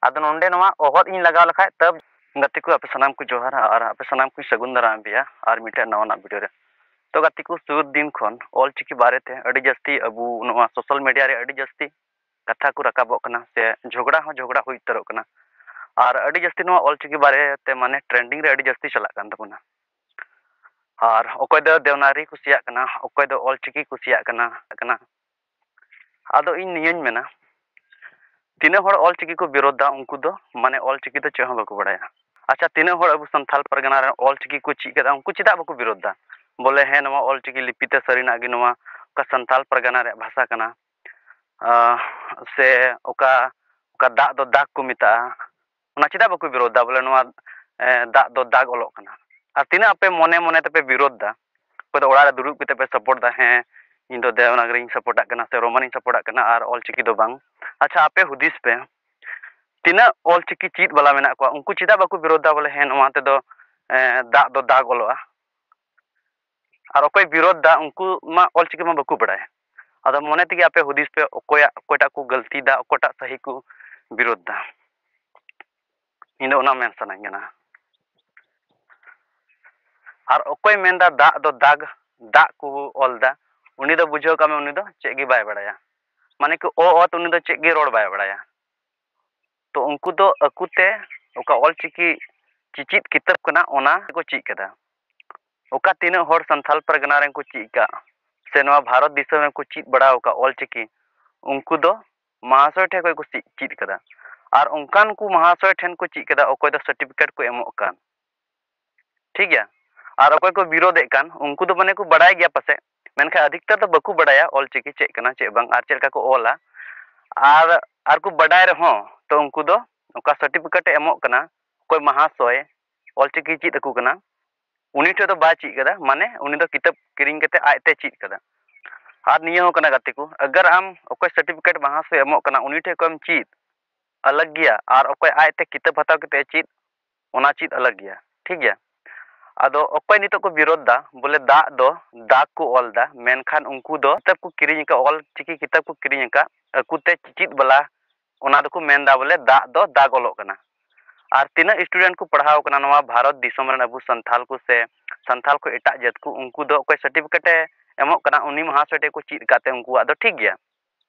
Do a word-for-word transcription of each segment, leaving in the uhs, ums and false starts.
ᱟᱫᱚ ᱱᱚᱰᱮ ᱱᱚᱣᱟ ᱚᱦᱚᱫ ᱤᱧ ᱞᱟᱜᱟᱣ ᱞᱮᱠᱷᱟᱡ ᱛᱟᱵ᱾ ᱜᱟᱛᱮ ᱠᱚ, ᱟᱯᱮ ᱥᱟᱱᱟᱢ ᱠᱚ ᱡᱚᱦᱟᱨ ᱟᱨ ᱟᱯᱮ ᱥᱟᱱᱟᱢ ᱠᱚᱧ ᱥᱟᱹᱜᱩᱱ ᱫᱟᱨᱟᱢ ᱯᱮᱭᱟ ᱟᱨ ᱢᱤᱫᱴᱮᱱ ᱱᱟᱣᱟᱱᱟᱜ video ᱨᱮ᱾ ᱛᱚ ᱜᱟᱛᱮ ᱠᱚ, ᱥᱩᱨ ᱫᱤᱱ ᱠᱷᱚᱱ ᱚᱞᱪᱤᱠᱤ ᱵᱟᱨᱮᱛᱮ ᱟᱹᱰᱤ ᱡᱟᱹᱥᱛᱤ ᱟᱵᱚ ᱱᱚᱣᱟ social media ᱨᱮ ᱟᱹᱰᱤ ᱡᱟᱹᱥᱛᱤ ᱠᱟᱛᱷᱟ ᱠᱚ ᱨᱟᱠᱟᱵᱚᱜ ᱠᱟᱱᱟ ᱥᱮ ᱡᱷᱚᱜᱽᱲᱟ ᱦᱚᱸ ᱡᱷᱚᱜᱽᱲᱟ ᱦᱩᱭ ᱩᱛᱟᱹᱨᱚᱜ ᱠᱟᱱᱟ᱾ ᱟᱨ ᱟᱹᱰᱤ ᱡᱟᱹᱥᱛᱤ ᱱᱚᱣᱟ ᱚᱞᱪᱤᱠᱤ ᱵᱟᱨᱮᱛᱮ ᱢᱟᱱᱮ trending ᱨᱮ ᱟᱹᱰᱤ ᱡᱟᱹᱥᱛᱤ ᱪᱟᱞᱟᱜ ᱠᱟᱱ ᱛᱟᱵᱚᱱᱟ᱾ ᱟᱨ ᱚᱠᱚᱭ ᱫᱚ ᱫᱮᱣᱱᱟᱜᱚᱨᱤ ᱠᱩᱥᱤᱭᱟᱜ ᱠᱟᱱᱟ, ᱚᱠᱚᱭ ᱫᱚ ᱚᱞᱪᱤᱠᱤ ᱠᱩᱥᱤᱭᱟᱜ ᱠᱟᱱᱟ, ᱠᱟᱱᱟ᱾ ᱟᱫᱚ ᱤᱧ ᱱᱤᱭᱟᱹᱧ ᱢᱮᱱᱟ, ᱛᱤᱱᱟᱹᱜ ᱦᱚᱲ ᱚᱞᱪᱤᱠᱤ ᱠᱚ ᱵᱤᱨᱳᱫᱷ ᱫᱟ, ᱩᱱᱠᱩ ᱫᱚ ᱢᱟᱱᱮ ᱚᱞᱪᱤᱠᱤ ᱫᱚ ᱪᱮᱫ ᱦᱚᱸ ᱵᱟᱠᱚ ᱵᱟᱲᱟᱭᱟ᱾ ᱟᱪᱪᱷᱟ, ᱛᱤᱱᱟᱹᱜ ᱦᱚᱲ ᱟᱵᱚ ᱥᱟᱱᱛᱟᱲ ᱯᱟᱨᱜᱟᱱᱟ ᱨᱮ ᱚᱞᱪᱤᱠᱤ ᱠᱚ ᱪᱮᱫ ᱠᱟᱫᱟ, ᱩᱱᱠᱩ ᱪᱮᱫᱟᱜ ᱵᱟᱠᱚ ᱵᱤᱨᱳᱫᱷ ᱫᱟ? ᱵᱚᱞᱮ ᱦᱮᱸ, ᱱᱚᱣᱟ ᱚᱞᱪᱤᱠᱤ ᱞᱤᱯᱤ ᱛᱮ ᱥᱟᱹᱨᱤᱱᱟᱜ ᱜᱮ ᱱᱚᱣᱟ ᱚᱠᱟ ᱥᱟᱱᱛᱟᱲ ᱯᱟᱨᱜᱟᱱᱟ ᱨᱮᱭᱟᱜ ᱵᱷᱟᱥᱟ ᱠᱟᱱᱟ, ᱟᱸ, ᱥᱮ ᱚᱠᱟ, ᱚᱠᱟ ᱫᱟᱜ ᱫᱚ ᱫᱟᱜᱽ ᱠᱚ ᱢᱮᱛᱟᱜᱼᱟ, ᱚᱱᱟ ᱪᱮᱫᱟᱜ ᱵᱟᱠᱚ ᱵᱤᱨᱳᱫᱷ ᱫᱟ? ᱵᱚᱞᱮ ᱱᱚᱣᱟ, ᱮ, ᱫᱟᱜ ᱫᱚ ᱫᱟᱜᱽ ᱚᱞᱚᱜ ᱠᱟᱱᱟ᱾ ᱟᱨ ᱛᱤᱱᱟᱹᱜ ᱟᱯᱮ ᱢᱚᱱᱮ ᱢᱚᱱᱮ ᱛᱮᱯᱮ ᱵᱤᱨᱳᱫᱷ ᱫᱟ? ᱚᱠᱚᱭ ᱫᱚ ᱚᱲᱟᱜ ᱨᱮ ᱫᱩᱲᱩᱵ ᱠᱟᱛᱮ ᱯᱮ support ᱫᱟ, ᱦᱮᱸ, ᱤᱧ ᱫᱚ ᱫᱮᱣᱱᱟᱜᱚᱨᱤᱧ supportᱟᱜ ᱠᱟᱱᱟ ᱥᱮ ᱨᱳᱢᱟᱱᱤᱧ supportᱟᱜ ᱠᱟᱱᱟ ᱟᱨ ᱚᱞᱪᱤᱠᱤ ᱫᱚ ᱵᱟᱝ᱾ ᱟᱪᱪᱷᱟ, ᱟᱯᱮ ᱦᱩᱫᱤᱥ ᱯᱮ, ᱛᱤᱱᱟᱹᱜ ᱚᱞᱪᱤᱠᱤ ᱪᱮᱫ ᱵᱟᱞᱟ ᱢᱮᱱᱟᱜ ᱠᱚᱣᱟ, ᱩᱱᱠᱩ ᱪᱮᱫᱟᱜ ᱵᱟᱠᱚ ᱵᱤᱨᱳᱫᱷ ᱫᱟ ᱵᱚᱞᱮ ᱦᱮᱸ, ᱱᱚᱣᱟ ᱛᱮᱫᱚ, ᱮ, ᱫᱟᱜ ᱫᱚ ᱫᱟᱜᱽ ᱚᱞᱚᱜᱼᱟ? ᱟᱨ ᱚᱠᱚᱭ ᱵᱤᱨᱳᱫᱷ ᱫᱟ, ᱩᱱᱠᱩ ᱢᱟ ᱚᱞᱪᱤᱠᱤ ᱢᱟ ᱵᱟᱠᱚ ᱵᱟᱲᱟᱭᱟ᱾ ᱟᱫᱚ ᱢᱚᱱᱮ ᱛᱮᱜᱮ ᱟᱯᱮ ᱦᱩᱫᱤᱥ ᱯᱮ, ᱚᱠᱚᱭᱟᱜ, ᱚᱠᱚᱭᱴᱟᱜ ᱠᱚ ᱜᱟᱹᱞᱛᱤ ᱫᱟ, ᱚᱠᱚᱭᱴᱟᱜ ᱥᱟᱹᱦᱤ ᱠᱚ ᱵᱤᱨᱳᱫᱷ ᱫᱟ᱾ ᱤᱧ ᱫᱚ ᱚᱱᱟ ᱢᱮᱱ ᱥᱟᱱᱟᱧ ᱠᱟᱱᱟ᱾ ᱟᱨ ᱚᱠᱚᱭ ᱢᱮᱱᱫᱟ ᱫᱟᱜ ᱫᱚ ᱫᱟᱜᱽ, ᱫᱟᱜ ᱠᱚ ᱚᱞ ᱫᱟ, ᱩᱱᱤ ᱫᱚ ᱵᱩᱡᱷᱟᱹᱣ ᱠᱟᱜ ᱢᱮ, ᱩᱱᱤ ᱫᱚ ᱪᱮᱫ ᱜᱮ ᱵᱟᱭ ᱵᱟᱲᱟᱭᱟ᱾ ᱢᱟᱱᱮ ᱠᱚ ᱚ, ᱚᱛ, ᱩᱱᱤ ᱫᱚ ᱪᱮᱫ ᱜᱮ ᱨᱚᱲ ᱵᱟᱭ ᱵᱟᱲᱟᱭᱟ᱾ ᱛᱚ ᱩᱱᱠᱩ ᱫᱚ ᱟᱠᱚ ᱛᱮ ᱚᱠᱟ ᱚᱞᱪᱤᱠᱤ ᱪᱤᱪᱤᱫ ᱠᱤᱛᱟᱹᱵ ᱠᱟᱱᱟ, ᱚᱱᱟ ᱠᱚ ᱪᱮᱫ ᱠᱟᱫᱟ᱾ ᱚᱠᱟ ᱛᱤᱱᱟᱹᱜ ᱦᱚᱲ ᱥᱟᱱᱛᱟᱞ ᱯᱟᱨᱜᱟᱱᱟ ᱨᱮᱱ ᱠᱚ ᱪᱮᱫ ᱠᱟᱜ, ᱥᱮ ᱱᱚᱣᱟ ᱵᱷᱟᱨᱚᱛ ᱫᱤᱥᱚᱢ ᱨᱮᱱ ᱠᱚ ᱪᱮᱫ ᱵᱟᱲᱟ ᱟᱠᱟᱫ ᱚᱞᱪᱤᱠᱤ, ᱩᱱᱠᱩ ᱫᱚ ᱢᱟᱦᱟᱥᱚᱭ ᱴᱷᱮᱱ ᱠᱷᱚᱱ ᱠᱚ ᱪᱮᱫ, ᱪᱮᱫ ᱠᱟᱫᱟ᱾ ᱟᱨ ᱚᱱᱠᱟᱱ ᱠᱚ ᱢᱟᱦᱟᱥᱚᱭ ᱴᱷᱮᱱ ᱠᱚ ᱪᱮᱫ ᱠᱟᱫᱟ, ᱚᱠᱚᱭ ᱫᱚ certificate ᱠᱚ ᱮᱢᱚᱜ ᱠᱟᱱ᱾ ᱴᱷᱤᱠ ᱜᱮᱭᱟ? ᱟᱨ ᱚᱠᱚᱭ ᱠᱚ ᱵᱤᱨᱳᱫᱷᱮᱫ ᱠᱟᱱ, ᱩᱱᱠᱩ ᱫᱚ ᱢᱟᱱᱮ ᱠᱚ ᱵᱟᱲᱟᱭ ᱜᱮᱭᱟ ᱯᱟᱥᱮᱡ, ᱢᱮᱱᱠᱷᱟᱱ ᱟᱫᱷᱤᱠᱛᱟᱨ ᱫᱚ ᱵᱟᱠᱚ ᱵᱟᱲᱟᱭᱟ ᱚᱞᱪᱤᱠᱤ ᱪᱮᱫ ᱠᱟᱱᱟ, ᱪᱮᱫ ᱵᱟᱝ, ᱟᱨ ᱪᱮᱫ ᱞᱮᱠᱟ ᱠᱚ ᱚᱞᱟ᱾ ᱟᱨ, ᱟᱨ ᱠᱚ ᱵᱟᱰᱟᱭ ᱨᱮᱦᱚᱸ, ᱛᱚ ᱩᱱᱠᱩ ᱫᱚ ᱚᱠᱟ certificate ᱮ ᱮᱢᱚᱜ ᱠᱟᱱᱟ, ᱚᱠᱚᱭ ᱢᱟᱦᱟᱥᱚᱭ ᱚᱞᱪᱤᱠᱤ ᱪᱮᱫ ᱟᱠᱚ ᱠᱟᱱᱟ, ᱩᱱᱤ ᱴᱷᱮᱱ ᱫᱚ ᱵᱟᱭ ᱪᱮᱫ ᱠᱟᱫᱟ, ᱢᱟᱱᱮ ᱩᱱᱤ ᱫᱚ ᱠᱤᱛᱟᱹᱵ ᱠᱤᱨᱤᱧ ᱠᱟᱛᱮ ᱟᱡ ᱛᱮ ᱪᱮᱫ ᱠᱟᱫᱟ᱾ ᱟᱨ ᱱᱤᱭᱟᱹ ᱦᱚᱸ ᱠᱟᱱᱟ ᱜᱟᱛᱮ ᱠᱚ, ᱟᱜᱟᱨ ᱟᱢ ᱚᱠᱚᱭ certificate ᱢᱟᱦᱟᱥᱚᱭ ᱮᱢᱚᱜ ᱠᱟᱱᱟ, ᱩᱱᱤ ᱴᱷᱮᱱ ᱠᱷᱚᱱ ᱮᱢ ᱪᱮᱫ, ᱟᱞᱟᱜᱽ ᱜᱮᱭᱟ, ᱟᱨ ᱚᱠᱚᱭ ᱟᱡ ᱛᱮ ᱠᱤᱛᱟᱹᱵ ᱦᱟᱛᱟᱣ ᱠᱟᱛᱮ ᱮ ᱪᱮᱫ, ᱚᱱᱟ ᱪᱮᱫ ᱟᱞᱟᱜᱽ ᱜᱮᱭᱟ᱾ ᱴᱷᱤᱠ ᱜᱮᱭᱟ? ᱟᱫᱚ ᱚᱠᱚᱭ ᱱᱤᱛᱚᱜ ᱠᱚ ᱵᱤᱨᱳᱫᱷ ᱫᱟ, ᱵᱚᱞᱮ ᱫᱟᱜ ᱫᱚ ᱫᱟᱜᱽ ᱠᱚ ᱚᱞ ᱫᱟ, ᱢᱮᱱᱠᱷᱟᱱ ᱩᱱᱠᱩ ᱫᱚ ᱠᱤᱛᱟᱹᱵ ᱠᱚ ᱠᱤᱨᱤᱧ ᱟᱠᱟᱫ, ᱚᱞ ᱪᱤᱠᱤ ᱠᱤᱛᱟᱹᱵ ᱠᱚ ᱠᱤᱨᱤᱧ ᱟᱠᱟᱫ, ᱟᱠᱚ ᱛᱮ ᱪᱮᱫ ᱵᱟᱞᱟ ᱚᱱᱟ ᱫᱚᱠᱚ ᱢᱮᱱᱫᱟ ᱵᱚᱞᱮ ᱫᱟᱜ ᱫᱚ ᱫᱟᱜ ᱚᱞᱚᱜ ᱠᱟᱱᱟ᱾ ᱟᱨ ᱛᱤᱱᱟᱹᱜ student ᱠᱚ ᱯᱟᱲᱦᱟᱣ ᱠᱟᱱᱟ ᱱᱚᱣᱟ ᱵᱷᱟᱨᱚᱛ ᱫᱤᱥᱚᱢ ᱨᱮᱱ ᱟᱵᱚ ᱥᱟᱱᱛᱷᱟᱞ ᱠᱚ ᱥᱮ ᱥᱟᱱᱛᱷᱟᱞ ᱠᱚ ᱮᱴᱟᱜ ᱡᱟᱹᱛ ᱠᱚ, ᱩᱱᱠᱩ ᱫᱚ ᱚᱠᱚᱭ certificate ᱮ ᱮᱢᱚᱜ ᱠᱟᱱᱟ, ᱩᱱᱤ ᱢᱟᱦᱟᱥᱚᱭ ᱴᱷᱮᱡ ᱠᱚ ᱪᱮᱫ ᱠᱟᱛᱮ ᱩᱱᱠᱩᱣᱟᱜ ᱫᱚ ᱴᱷᱤᱠ ᱜᱮᱭᱟ,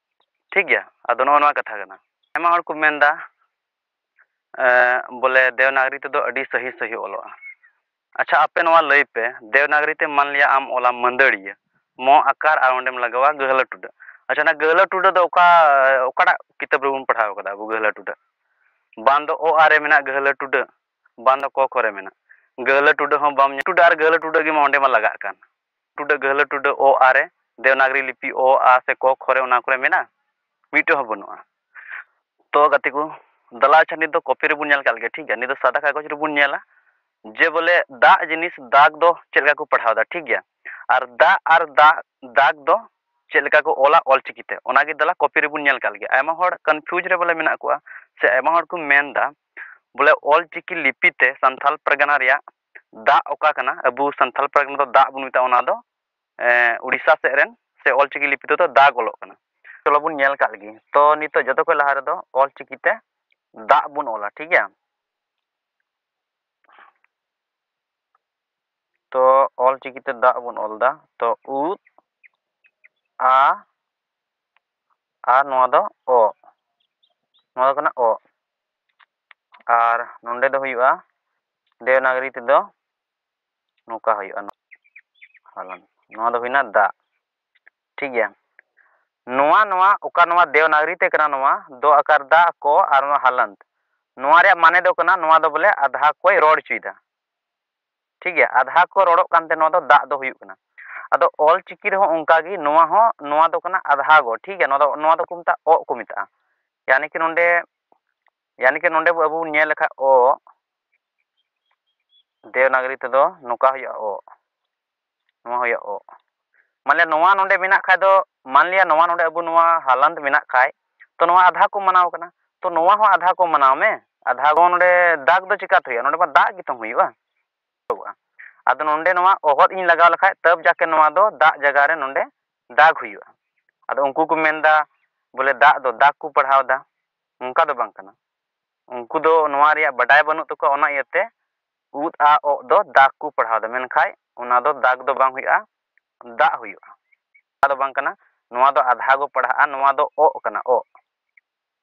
ᱴᱷᱤᱠ ᱜᱮᱭᱟ᱾ ᱟᱫᱚ ᱱᱚᱜᱼᱚ ᱱᱚᱣᱟ ᱠᱟᱛᱷᱟ ᱠᱟᱱᱟ᱾ ᱟᱭᱢᱟ ᱦᱚᱲ ᱠᱚ ᱢᱮᱱᱫᱟ, ᱮ, ᱵᱚᱞᱮ ᱫᱮᱣᱱᱟᱜᱽᱨᱤ ᱛᱮᱫᱚ ᱟᱹᱰᱤ ᱥᱟᱹᱦᱤ ᱥᱟᱹᱦᱤ ᱚᱞᱚᱜᱼᱟ᱾ ᱟᱪᱪᱷᱟ, ᱟᱯᱮ ᱱᱚᱣᱟ ᱞᱟᱹᱭ ᱯᱮ, ᱫᱮᱣᱱᱟᱜᱽᱨᱤ ᱛᱮ ᱢᱟᱱ ᱞᱤᱭᱟ ᱟᱢ ᱚᱞᱟ ᱢᱟᱹᱫᱟᱹᱲᱤᱭᱟᱹ, ᱢᱚ ᱟᱠᱟᱨ ᱟᱨ ᱚᱸᱰᱮᱢ ᱞᱟᱜᱟᱣᱟ ᱜᱟᱹᱦᱞᱟᱹ ᱴᱩᱰᱟᱹᱜ᱾ ᱟᱪᱪᱷᱟ, ᱚᱱᱟ ᱜᱟᱹᱦᱞᱟᱹ ᱴᱩᱰᱟᱹᱜ ᱫᱚ ᱚᱠᱟ, ᱚᱠᱟᱴᱟᱜ ᱠᱤᱛᱟᱹᱵ ᱨᱮᱵᱚᱱ ᱯᱟᱲᱦᱟᱣ ᱠᱟᱫᱟ ᱟᱵᱚ ᱜᱟᱹᱦᱞᱟᱹ ᱴᱩᱰᱟᱹᱜ? ᱵᱟᱝ ᱫᱚ ᱚ ᱟ ᱨᱮ ᱢᱮᱱᱟᱜ ᱜᱟᱹᱦᱞᱟᱹ ᱴᱩᱰᱟᱹᱜ, ᱵᱟᱝ ᱫᱚ ᱠᱚ ᱠᱷᱚ ᱨᱮ ᱢᱮᱱᱟᱜ᱾ ᱜᱟᱹᱦᱞᱟᱹ ᱴᱩᱰᱟᱹᱜ ᱦᱚᱸ ᱵᱟᱢ ᱧᱟᱢ, ᱴᱩᱰᱟᱹᱜ ᱟᱨ ᱜᱟᱹᱦᱞᱟᱹ ᱴᱩᱰᱟᱹᱜ ᱜᱮ ᱢᱟ ᱚᱸᱰᱮ ᱢᱟ ᱞᱟᱜᱟᱜ ᱠᱟᱱ᱾ ᱴᱩᱰᱟᱹᱜ ᱜᱟᱹᱦᱞᱟᱹ ᱴᱩᱰᱟᱹᱜ ᱚ ᱟ ᱨᱮ, ᱫᱮᱣᱱᱟᱜᱽᱨᱤ ᱞᱤᱯᱤ ᱚ ᱟ ᱥᱮ ᱠᱚ ᱠᱷᱚ ᱨᱮ ᱚᱱᱟ ᱠᱚᱨᱮ ᱢᱮᱱᱟᱜᱼᱟ? ᱢᱤᱫᱴᱮᱡ ᱦᱚᱸ ᱵᱟᱹᱱᱩᱜᱼᱟ᱾ ᱛᱚ ᱜᱟᱛᱮ ᱠᱚ, ᱫᱮᱞᱟ ᱟᱪᱪᱷᱟ ᱱᱤᱛ ᱫᱚ ᱠᱚᱯᱤ ᱨᱮᱵᱚᱱ ᱧᱮᱞ ᱠᱟᱜ ᱞᱮᱜᱮ, ᱴᱷᱤᱠ ᱜᱮᱭᱟ? ᱱᱤᱛ ᱫᱚ ᱥᱟᱫᱟ ᱠᱟᱜᱚᱡᱽ ᱨᱮᱵᱚᱱ ᱧᱮᱞᱟ ᱡᱮ ᱵᱚᱞᱮ ᱫᱟᱜ ᱡᱤᱱᱤᱥ ᱫᱟᱜᱽ ᱫᱚ ᱪᱮᱫ ᱞᱮᱠᱟ ᱠᱚ ᱯᱟᱲᱦᱟᱣ ᱮᱫᱟ, ᱴᱷᱤᱠ ᱜᱮᱭᱟ? ᱟᱨ ᱫᱟᱜ ᱟᱨ ᱫᱟᱜ, ᱫᱟᱜᱽ ᱫᱚ ᱪᱮᱫ ᱞᱮᱠᱟ ᱠᱚ ᱚᱞᱟ ᱚᱞ ᱪᱤᱠᱤ ᱛᱮ, ᱚᱱᱟᱜᱮ ᱫᱮᱞᱟ ᱠᱚᱯᱤ ᱨᱮᱵᱚᱱ ᱧᱮᱞ ᱠᱟᱜ ᱞᱮᱜᱮ᱾ ᱟᱭᱢᱟ ᱦᱚᱲ confuse ᱨᱮ ᱵᱚᱞᱮ ᱢᱮᱱᱟᱜ ᱠᱚᱣᱟ, ᱥᱮ ᱟᱭᱢᱟ ᱦᱚᱲ ᱠᱚ ᱢᱮᱱ ᱮᱫᱟ ᱵᱚᱞᱮ ᱚᱞ ᱪᱤᱠᱤ ᱞᱤᱯᱤ ᱛᱮ ᱥᱟᱱᱛᱷᱟᱞ ᱯᱟᱨᱜᱟᱱᱟ ᱨᱮᱭᱟᱜ ᱫᱟᱜ ᱚᱠᱟ ᱠᱟᱱᱟ, ᱟᱵᱚ ᱥᱟᱱᱛᱷᱟᱞ ᱯᱟᱨᱜᱟᱱᱟ ᱫᱚ ᱫᱟᱜ ᱵᱚᱱ ᱢᱮᱛᱟᱜᱼᱟ, ᱚᱱᱟ ᱫᱚ ᱮ, ᱩᱲᱤᱥᱥᱟ ᱥᱮᱫ ᱨᱮᱱ ᱥᱮ ᱚᱞᱪᱤᱠᱤ ᱞᱤᱯᱤ ᱛᱮᱫᱚ ᱫᱟᱜ ᱚᱞᱚᱜ ᱠᱟᱱᱟ᱾ ᱪᱚᱞᱚ ᱵᱚᱱ ᱧᱮᱞ ᱠᱟᱜ ᱞᱮᱜᱮ᱾ ᱛᱚ ᱱᱤᱛᱚᱜ ᱡᱚᱛᱚ ᱠᱷᱚᱱ ᱞᱟᱦᱟ ᱨᱮᱫᱚ ᱚᱞᱪᱤᱠᱤ ᱛᱮ ᱫᱟᱜ ᱵᱚᱱ ᱚᱞᱟ, ᱴᱷᱤᱠ ᱜᱮᱭᱟ? ᱛᱚ ᱚᱞᱪᱤᱠᱤ ᱛᱮ ᱫᱟᱜ ᱵᱚᱱ ᱚᱞ ᱫᱟ᱾ ᱛᱚ ᱩᱫ, ᱟ, ᱟᱨ ᱱᱚᱣᱟ ᱫᱚ ᱚ, ᱱᱚᱣᱟ ᱫᱚ ᱠᱟᱱᱟ ᱚ᱾ ᱟᱨ ᱱᱚᱸᱰᱮ ᱫᱚ ᱦᱩᱭᱩᱜᱼᱟ ᱫᱮᱵᱽᱱᱟᱜᱽᱨᱤ ᱛᱮᱫᱚ ᱱᱚᱝᱠᱟ ᱦᱩᱭᱩᱜᱼᱟ, ᱦᱟᱞᱟᱱ᱾ ᱱᱚᱣᱟ ᱫᱚ ᱦᱩᱭᱱᱟ ᱫᱟᱜ, ᱴᱷᱤᱠ ᱜᱮᱭᱟ᱾ ᱱᱚᱣᱟ, ᱱᱚᱣᱟ ᱚᱠᱟ ᱱᱚᱣᱟ ᱫᱮᱵᱽᱱᱟᱜᱽᱨᱤ ᱛᱮ ᱠᱟᱱᱟ, ᱱᱚᱣᱟ ᱫᱚ ᱟᱠᱟᱨ ᱫᱟ ᱠᱚ ᱟᱨ ᱱᱚᱣᱟ ᱦᱟᱞᱟᱱᱛ, ᱱᱚᱣᱟ ᱨᱮᱭᱟᱜ ᱢᱟᱱᱮ ᱫᱚ ᱠᱟᱱᱟ, ᱱᱚᱣᱟ ᱫᱚ ᱵᱚᱞᱮ ᱟᱫᱷᱟ ᱠᱚᱭ ᱨᱚᱲ ᱦᱚᱪᱚᱭᱮᱫᱟ, ᱴᱷᱤᱠ ᱜᱮᱭᱟ᱾ ᱟᱫᱷᱟ ᱠᱚ ᱨᱚᱲᱚᱜ ᱠᱟᱱᱛᱮ ᱱᱚᱣᱟ ᱫᱚ ᱫᱟᱜ ᱫᱚ ᱦᱩᱭᱩᱜ ᱠᱟᱱᱟ᱾ ᱟᱫᱚ ᱚᱞ ᱪᱤᱠᱤ ᱨᱮᱦᱚᱸ ᱚᱱᱠᱟ ᱜᱮ, ᱱᱚᱣᱟ ᱦᱚᱸ, ᱱᱚᱣᱟ ᱫᱚ ᱠᱟᱱᱟ ᱟᱫᱷᱟ ᱜᱚ, ᱴᱷᱤᱠ ᱜᱮᱭᱟ᱾ ᱱᱚᱣᱟ ᱫᱚ, ᱱᱚᱣᱟ ᱫᱚᱠᱚ ᱢᱮᱛᱟᱜᱼᱟ ᱚᱜ ᱠᱚ ᱢᱮᱛᱟᱜᱼᱟ, ᱭᱟᱱᱤ ᱠᱤ ᱱᱚᱰᱮ, ᱭᱟᱱᱤ ᱠᱤ ᱱᱚᱰᱮ ᱟᱵᱚ ᱵᱚᱱ ᱧᱮᱞ ᱞᱮᱠᱷᱟᱡ ᱚ, ᱫᱮᱵᱽᱱᱟᱜᱽᱨᱤ ᱛᱮᱫᱚ ᱱᱚᱝᱠᱟ ᱦᱩᱭᱩᱜᱼᱟ ᱚ, ᱱᱚᱣᱟ ᱦᱩᱭᱩᱜᱼᱟ ᱚ᱾ ᱢᱟᱱᱮ ᱱᱚᱣᱟ ᱱᱚᱰᱮ ᱢᱮᱱᱟᱜ ᱠᱷᱟᱡ ᱫᱚ, ᱢᱟᱱᱞᱤᱭᱟ ᱱᱚᱣᱟ ᱱᱚᱰᱮ ᱟᱵᱚ ᱱᱚᱣᱟ ᱦᱟᱞᱟᱱᱛ ᱢᱮᱱᱟᱜ ᱠᱷᱟᱡ, ᱛᱚ ᱱᱚᱣᱟ ᱟᱫᱷᱟ ᱠᱚ ᱢᱟᱱᱟᱣ ᱠᱟᱱᱟ, ᱛᱚ ᱱᱚᱣᱟ ᱦᱚᱸ ᱟᱫᱷᱟ ᱠᱚ ᱢᱟᱱᱟᱣ ᱢᱮ᱾ ᱟᱫᱷᱟ ᱠᱚ ᱱᱚᱰᱮ ᱫᱟᱜᱽ ᱫᱚ ᱪᱤᱠᱟᱛᱮ ᱦᱩᱭᱩᱜᱼᱟ? ᱱᱚᱰᱮ ᱢᱟ ᱫᱟᱜ ᱜᱮᱛᱚ ᱦᱩᱭᱩᱜᱼᱟ᱾ ᱟᱫᱚ ᱱᱚᱰᱮ ᱱᱚᱣᱟ ᱚᱦᱚᱫ ᱤᱧ ᱞᱟᱜᱟᱣ ᱞᱮᱠᱷᱟᱡ ᱛᱟᱵ ᱡᱟᱠᱮ ᱱᱚᱣᱟ ᱫᱚ ᱫᱟᱜ ᱡᱟᱭᱜᱟ ᱨᱮ ᱱᱚᱰᱮ ᱫᱟᱜᱽ ᱦᱩᱭᱩᱜᱼᱟ᱾ ᱟᱫᱚ ᱩᱱᱠᱩ ᱠᱚ ᱢᱮᱱᱫᱟ ᱵᱚᱞᱮ ᱫᱟᱜ ᱫᱚ ᱫᱟᱜᱽ ᱠᱚ ᱯᱟᱲᱦᱟᱣ ᱫᱟ᱾ ᱚᱱᱠᱟ ᱫᱚ ᱵᱟᱝ ᱠᱟᱱᱟ᱾ ᱩᱱᱠᱩ ᱫᱚ ᱱᱚᱣᱟ ᱨᱮᱭᱟᱜ ᱵᱟᱰᱟᱭ ᱵᱟᱹᱱᱩᱜ ᱛᱟᱠᱚᱣᱟ, ᱚᱱᱟ ᱤᱭᱟᱹᱛᱮ ᱩᱫ ᱟ ᱚᱜ ᱫᱚ ᱫᱟᱜᱽ ᱠᱚ ᱯᱟᱲᱦᱟᱣ ᱮᱫᱟ, ᱢᱮᱱᱠᱷᱟᱱ ᱚᱱᱟ ᱫᱚ ᱫᱟᱜᱽ ᱫᱚ ᱵᱟᱝ ᱦᱩᱭᱩᱜᱼᱟ, ᱫᱟᱜ ᱦᱩᱭᱩᱜᱼᱟ᱾ ᱚᱱᱠᱟ ᱫᱚ ᱵᱟᱝ ᱠᱟᱱᱟ, ᱱᱚᱣᱟ ᱫᱚ ᱟᱫᱷᱟ ᱜᱚ ᱯᱟᱲᱦᱟᱜᱼᱟ, ᱱᱚᱣᱟ ᱫᱚ ᱚᱜ ᱠᱟᱱᱟ, ᱚᱜ᱾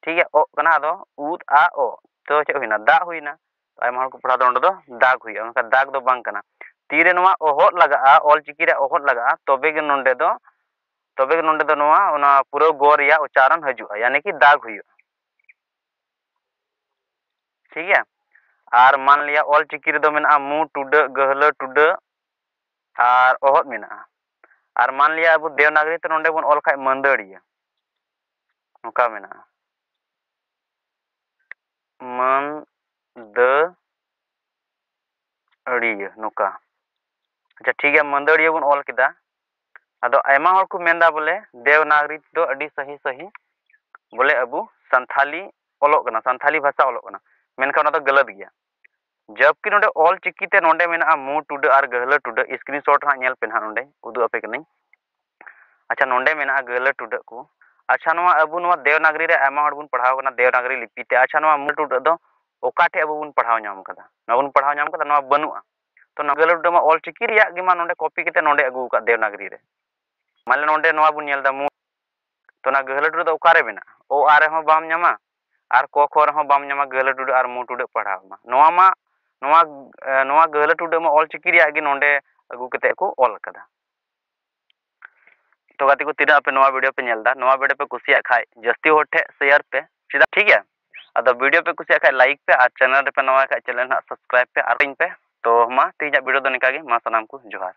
ᱴᱷᱤᱠ ᱜᱮᱭᱟ, ᱚᱜ ᱠᱟᱱᱟ, ᱟᱫᱚ ᱩᱫ ᱟ ᱚᱜ, ᱛᱚ ᱪᱮᱫ ᱦᱩᱭᱱᱟ? ᱫᱟᱜ ᱦᱩᱭᱱᱟ᱾ ᱟᱭᱢᱟ ᱦᱚᱲ ᱠᱚ ᱯᱟᱲᱦᱟᱣ ᱫᱟ ᱚᱸᱰᱮ ᱫᱚ ᱫᱟᱜᱽ ᱦᱩᱭᱩᱜᱼᱟ, ᱢᱮᱱᱠᱷᱟᱱ ᱫᱟᱜᱽ ᱫᱚ ᱵᱟᱝ ᱠᱟᱱᱟ᱾ ᱛᱤᱨᱮ ᱱᱚᱣᱟ ᱚᱦᱚᱫ ᱞᱟᱜᱟᱜᱼᱟ, ᱚᱞ ᱪᱤᱠᱤ ᱨᱮ ᱚᱦᱚᱫ ᱞᱟᱜᱟᱜᱼᱟ, ᱛᱚᱵᱮ ᱜᱮ ᱱᱚᱸᱰᱮ ᱫᱚ, ᱛᱚᱵᱮ ᱜᱮ ᱱᱚᱸᱰᱮ ᱫᱚ ᱱᱚᱣᱟ, ᱚᱱᱟ ᱯᱩᱨᱟᱹ ᱜᱚ ᱨᱮᱭᱟᱜ ᱩᱪᱪᱟᱨᱚᱱ ᱦᱤᱡᱩᱜᱼᱟ, ᱭᱟᱱᱤ ᱠᱤ ᱫᱟᱜᱽ ᱦᱩᱭᱩᱜᱼᱟ᱾ ᱴᱷᱤᱠ ᱜᱮᱭᱟ? ᱟᱨ ᱢᱟᱱ ᱞᱤᱭᱟ ᱚᱞ ᱪᱤᱠᱤ ᱨᱮᱫᱚ ᱢᱮᱱᱟᱜᱼᱟ ᱢᱩ ᱴᱩᱰᱟᱹᱜ, ᱜᱟᱹᱦᱞᱟᱹ ᱴᱩᱰᱟᱹᱜ ᱟᱨ ᱚᱦᱚᱫ ᱢᱮᱱᱟᱜᱼᱟ᱾ ᱟᱨ ᱢᱟᱱ ᱞᱤᱭᱟ ᱟᱵᱚ ᱫᱮᱵᱽᱱᱟᱜᱚᱨᱤ ᱛᱮ ᱱᱚᱸᱰᱮ ᱵᱚᱱ ᱚᱞ ᱠᱷᱟᱡ ᱢᱟᱹᱫᱟᱹᱲᱤᱭᱟᱹ, ᱱᱚᱝᱠᱟ ᱢᱮᱱᱟᱜᱼᱟ, ᱢᱟᱹᱱ ᱫᱟᱹ ᱟᱹᱲᱤᱭᱟᱹ, ᱱᱚᱝᱠᱟ᱾ ᱟᱪᱪᱷᱟ, ᱴᱷᱤᱠ ᱜᱮᱭᱟ, ᱢᱟᱹᱫᱟᱹᱲᱤᱭᱟᱹ ᱵᱚᱱ ᱚᱞ ᱠᱮᱫᱟ᱾ ᱟᱫᱚ ᱟᱭᱢᱟ ᱦᱚᱲ ᱠᱚ ᱢᱮᱱᱫᱟ ᱵᱚᱞᱮ ᱫᱮᱵᱽᱱᱟᱜᱚᱨᱤ ᱫᱚ ᱟᱹᱰᱤ ᱥᱟᱹᱦᱤ ᱥᱟᱹᱦᱤ, ᱵᱚᱞᱮ ᱟᱵᱚ ᱥᱟᱱᱛᱷᱟᱞᱤ ᱚᱞᱚᱜ ᱠᱟᱱᱟ, ᱥᱟᱱᱛᱷᱟᱞᱤ ᱵᱷᱟᱥᱟ ᱚᱞᱚᱜ ᱠᱟᱱᱟ, ᱢᱮᱱᱠᱷᱟᱱ ᱚᱱᱟ ᱫᱚ ᱜᱟᱹᱞᱟᱹᱛ ᱜᱮᱭᱟ᱾ ᱡᱚᱵᱠᱤ ᱱᱚᱰᱮ ᱚᱞ ᱪᱤᱠᱤ ᱛᱮ ᱱᱚᱰᱮ ᱢᱮᱱᱟᱜᱼᱟ ᱢᱩ ᱴᱩᱰᱟᱹᱜ ᱟᱨ ᱜᱟᱹᱦᱞᱟᱹ ᱴᱩᱰᱟᱹᱜ, screenshot ᱦᱟᱸᱜ ᱧᱮᱞ ᱯᱮ ᱱᱟᱦᱟᱜ, ᱱᱚᱰᱮ ᱩᱫᱩᱜ ᱟᱯᱮ ᱠᱟᱹᱱᱟᱹᱧ᱾ ᱟᱪᱪᱷᱟ, ᱱᱚᱰᱮ ᱢᱮᱱᱟᱜᱼᱟ ᱜᱟᱹᱦᱞᱟᱹ ᱴᱩᱰᱟᱹᱜ ᱠᱚ᱾ ᱟᱪᱪᱷᱟ, ᱱᱚᱣᱟ ᱟᱵᱚ ᱱᱚᱣᱟ ᱫᱮᱵᱽᱱᱟᱜᱚᱨᱤ ᱨᱮ ᱟᱭᱢᱟ ᱦᱚᱲ ᱵᱚᱱ ᱯᱟᱲᱦᱟᱣ ᱠᱟᱱᱟ, ᱫᱮᱵᱽᱱᱟᱜᱚᱨᱤ ᱞᱤᱯᱤ ᱛᱮ᱾ ᱟᱪᱪᱷᱟ, ᱱᱚᱣᱟ ᱢᱩ ᱴᱩᱰᱟᱹᱜ ᱫᱚ ᱚᱠᱟ ᱴᱷᱮᱡ ᱟᱵᱚ ᱵᱚᱱ ᱯᱟᱲᱦᱟᱣ ᱧᱟᱢ ᱠᱟᱫᱟ? ᱱᱚᱣᱟ ᱵᱚᱱ ᱯᱟᱲᱦᱟᱣ ᱧᱟᱢ ᱠᱟᱫᱟ, ᱱᱚᱣᱟ ᱵᱟᱹᱱᱩᱜᱼᱟ᱾ ᱛᱚ, ᱱᱚᱣᱟ ᱜᱟᱹᱦᱞᱟᱹ ᱴᱩᱰᱟᱹᱜ ᱢᱟ ᱚᱞ ᱪᱤᱠᱤ ᱨᱮᱭᱟᱜ ᱜᱮ ᱢᱟ ᱱᱚᱰᱮ copy ᱠᱟᱛᱮ ᱱᱚᱰᱮ ᱟᱹᱜᱩ ᱟᱠᱟᱫ ᱫᱮᱵᱽᱱᱟᱜᱚᱨᱤ ᱨᱮ᱾ ᱢᱟᱱᱮ ᱱᱚᱰᱮ ᱱᱚᱣᱟ ᱵᱚᱱ ᱧᱮᱞ ᱮᱫᱟ ᱢᱩ, ᱛᱚ, ᱚᱱᱟ ᱜᱟᱹᱦᱞᱟᱹ ᱴᱩᱰᱟᱹᱜ ᱫᱚ ᱚᱠᱟᱨᱮ ᱢᱮᱱᱟᱜᱼᱟ? ᱚ ᱟ ᱨᱮᱦᱚᱸ ᱵᱟᱢ ᱧᱟᱢᱟ, ᱟᱨ ᱠᱚ ᱠᱷᱚ ᱨᱮᱦᱚᱸ ᱵᱟᱢ ᱧᱟᱢᱟ ᱜᱟᱹᱦᱞᱟᱹ ᱴᱩᱰᱟᱹᱜ ᱟᱨ ᱢᱩ ᱴᱩᱰᱟᱹᱜ ᱯᱟᱲᱦᱟᱣ ᱢᱟ᱾ ᱱᱚᱣᱟ ᱢᱟ, ᱮ, ᱱᱚᱣᱟ ᱜᱟᱹᱦᱞᱟᱹ ᱴᱩᱰᱟᱹᱜ ᱢᱟ ᱚᱞ ᱪᱤᱠᱤ ᱨᱮᱭᱟᱜ ᱜᱮ ᱱᱚᱰᱮ ᱟᱹᱜᱩ ᱠᱟᱛᱮ ᱠᱚ ᱚᱞ ᱟᱠᱟᱫᱟ᱾ ᱛᱚ ᱜᱟᱛᱮ ᱠᱚ, ᱛᱤᱱᱟᱹᱜ ᱟᱯᱮ ᱱᱚᱣᱟ video ᱯᱮ ᱧᱮᱞ ᱮᱫᱟ, ᱱᱚᱣᱟ video ᱯᱮ ᱠᱩᱥᱤᱭᱟᱜ ᱠᱷᱟᱡ ᱡᱟᱹᱥᱛᱤ ᱦᱚᱲ ᱴᱷᱮᱡ share ᱯᱮ, ᱪᱮᱫᱟᱜ, ᱴᱷᱤᱠ ᱜᱮᱭᱟ? ᱟᱫᱚ video ᱯᱮ ᱠᱩᱥᱤᱭᱟᱜ ᱠᱷᱟᱡ like ᱯᱮ, ᱟᱨ channel ᱨᱮᱯᱮ ᱱᱟᱣᱟ ᱠᱷᱟᱡ channel ᱦᱟᱸᱜ subscribe ᱯᱮ, ᱟᱨ ᱤᱧ ᱯᱮ᱾ ᱛᱚ ᱢᱟ, ᱛᱮᱦᱮᱧᱟᱜ video ᱫᱚ ᱱᱤᱝᱠᱟ ᱜᱮ, ᱢᱟ ᱥᱟᱱᱟᱢ ᱠᱚ ᱡᱚᱦᱟᱨ᱾